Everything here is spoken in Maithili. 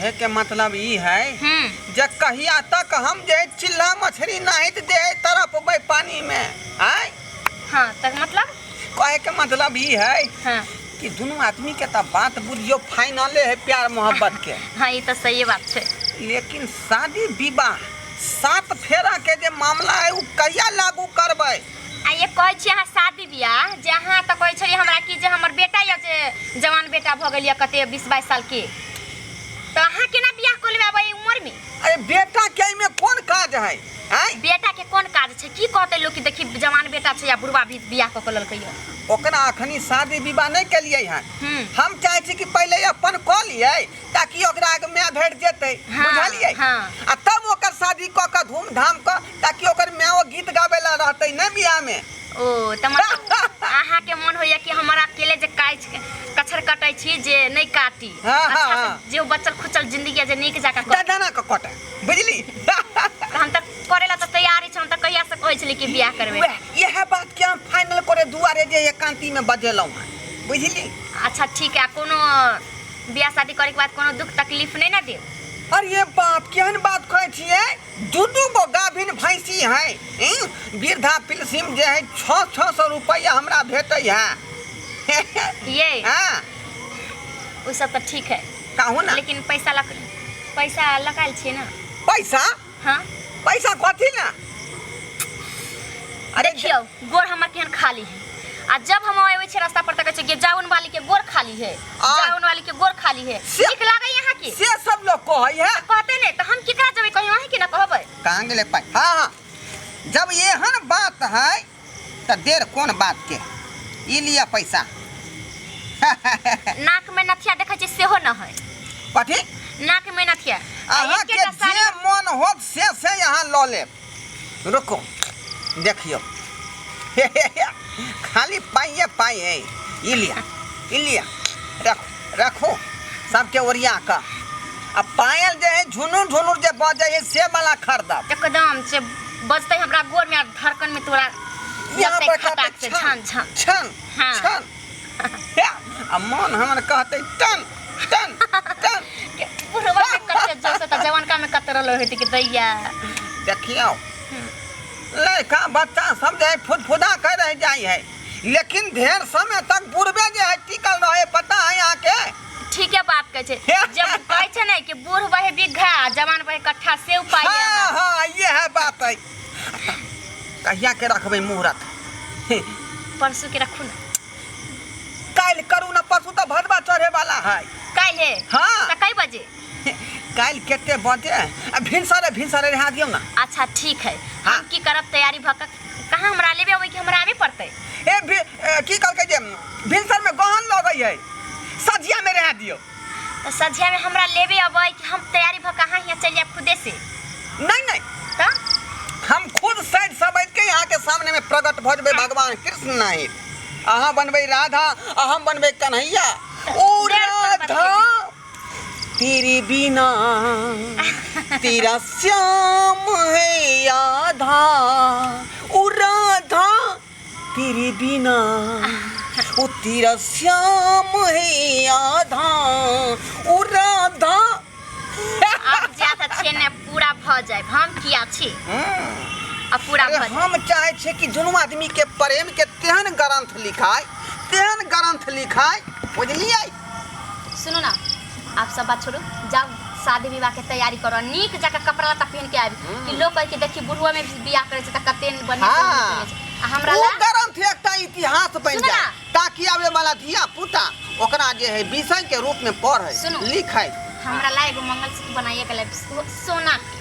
कहे के मतलब ई है जे कहिया तक हम जे है चिल्ला मछली नाहित दे है तरफबै पानी में आय। हाँ, तक मतलब? कहे के मतलब ई है कि दुनू आदमी के तऽ बात बुझियो फाइनले है प्यार मोहब्बत के। हाँ, ई तऽ सही बात छै। लेकिन शादी विवाह सात फेरा के जे मामला है उ कहिया लागू करबै? आ ये कहै छी अहाँ शादी बियाह जे अहाँ तऽ कहै छलियै हमरा कि जे हमर बेटा यऽ जे जवान बेटा भऽ गेल यऽ कते 20-22 साल के, तऽ अहाँ केना बियाह कऽ लेबै आब एहि उमर में? अरे बेटा के एहिमे कोन काज है? आँय? बेटा के कोन काज छै? की कहतै लोक कि देखी जवान बेटा छै या बुढ़वा भी बियाह कऽ के लेलकै यऽ। ओकरा अखनी शादी विवाह नहि केलियै हन। हम चाहै छी कि पहिले अपन कऽ लियै ताकि ओकरा आगे माय भेट जेतै। बुझलियै? आ तब ओकर शादी कऽ के धूमधाम कऽ, ताकि ओकर मायो गीत गाबै लए रहतै नहि बियाह में। ओ तऽ मतलब अहाँके मन होइया कि हमर अकेले जे काटि कछर कटै छी जे नहि काटी। हाँ, हाँ, अच्छा से हाँ। जे बचल खुचल जिंदगी है जे नीक जकाँ कट। दाना के कटे, बुझली? तऽ हम तऽ करे ला तऽ तैयारी छी, हम तऽ कहिया से कहै छली कि बियाह करबै। वएह इएह बात के हम फाइनल करे दुआरे जे एकांती में बजेलहुँ हँ, बुझली? अच्छा ठीक है, कोनो बियाह शादी करे के बाद कोनो दुख तकलीफ नहीं ना देब? अरे बाप, केहन बात कहै छियै? दू दू गो गाभिन भैंसी है, वृद्धा पिलसिम जे है 600 रुपया हमरा भेटै है। ये हाँ। उ सब तऽ ठीक है। कहू ना। लेकिन पैसा लक, पैसा लगायल छियै ना? पैसा? हाँ। पैसा कथी ना? अरे देखियौ गोड़ हमर केहन खाली है, आ जब हम आबै छियै रास्ता पर तऽ कहै छै कि जाउन वाली के गोड़ खाली है, जाउन वाली के गोड़ खाली है। नीक लागै अहाँ के? से सब लोग कहै है। तऽ कहतै नहि तऽ हम केकरा जेबै कहियो, अहीं के ना कहबै? कहाँ गेलै पाइ? हाँ हाँ, जब एहन बात है तऽ देर कोन बात के, ई लिअ पैसा। नाक में नथिया देखै छियै सेहो न है। कथी? नाक में नथिया। आ अहाँ के एकेटा जे साड़ी मन होत से अहाँ लऽ लेब। रुको देखियो, खाली पाइए पाइ है। ई लिअ, ई लिअ, रखो रखो सबके ओरिया कऽ। आ पायल जे है झुनुर झुनुर जे बजै है से वाला खरीदब। एकदम से बजतै हमरा गोर में आ धड़कन में तोरा यहाँ लगतै पर खटाक कहतै से छन छन छन हाँ। छन। आ मन हमर कहतै टन टन टन। बुढ़वा में कते जोश त जवानका में कते रहलो होइत कि दैया। देखियौ लड़का बच्चा सब जे है फुदफुदा कर रह जाइ है, लेकिन ढेर समय तक बुढ़बे जे है टिकल रहे, पता है यहाँ के? ठीक है बात कहै छै, जब कहै छै ने कि बूढ़ बहे बीघा जवान बहे कट्ठा, से उपाय है। हाँ, हाँ, ये है बात है। कहिया के रखबै मुहूर्त? परसू के रखू ना। काल्हि करू ना, परसू तऽ भदवा चढ़े वाला है। काल्हि है? हाँ। तऽ कै बजे? काल्हि कते बजे? आ भिनसरे, भिनसरे रहा दियौ ना। अच्छा ठीक है। हाँ। हम की करब तैयारी भऽ कऽ कहाँ हमरा लेबे अबै कि हमरा आबे पड़तै? ए, ए, की कहलकै जे भिनसर में गहन लगै है, सझिया में रहा दियौ। तऽ सझिया में हमरा लेबे अबै कि हम तैयारी भऽ कऽ अहाँ हियाँ चलि जायब खुदे से? नहीं नहीं। तऽ? हम खुद साइड सवैध के यहाँ के सामने में प्रकट भऽ जेबै भगवान कृष्ण नहीं। अहाँ बनबै राधा आ हम बनबै कन्हैया। ओ डेढ़ सौ रुपया राधा तेरे बिना तेरा श्याम है आधा, ओ राधा तेरे बिना ओ तेरा श्याम है आधा, ओ राधा। आब जा तऽ छै ने पूरा भऽ जाय, हम किया छी? आ पूरा अरे भऽ जाय। हम चाहे छियै कि दुनू आदमी के प्रेम के तेहन ग्रंथ लिखाय, तेहन ग्रंथ लिखाय, बुझलियै? सुनू ना, आप सब बात छोड़ू, जाओ शादी विवाह के तैयारी करो, नीक जकाँ कपड़ा लत्ता पहन के आबी कि लोग कहे कि देखी बुढ़वा में भी बियाह करे छै तऽ कते बढ़िया से हाँ। नीक छै। आ हमरा ओ ला ग्रंथ एकटा इतिहास बनि सुनू जाय ना। ताकि आबे वाला धिया पुता ओकरा जे है विषय के रूप में पढ़े सुनू। लिखे। हमरा ला एगो मंगलसूत्र बनाइए के लायब सोना के।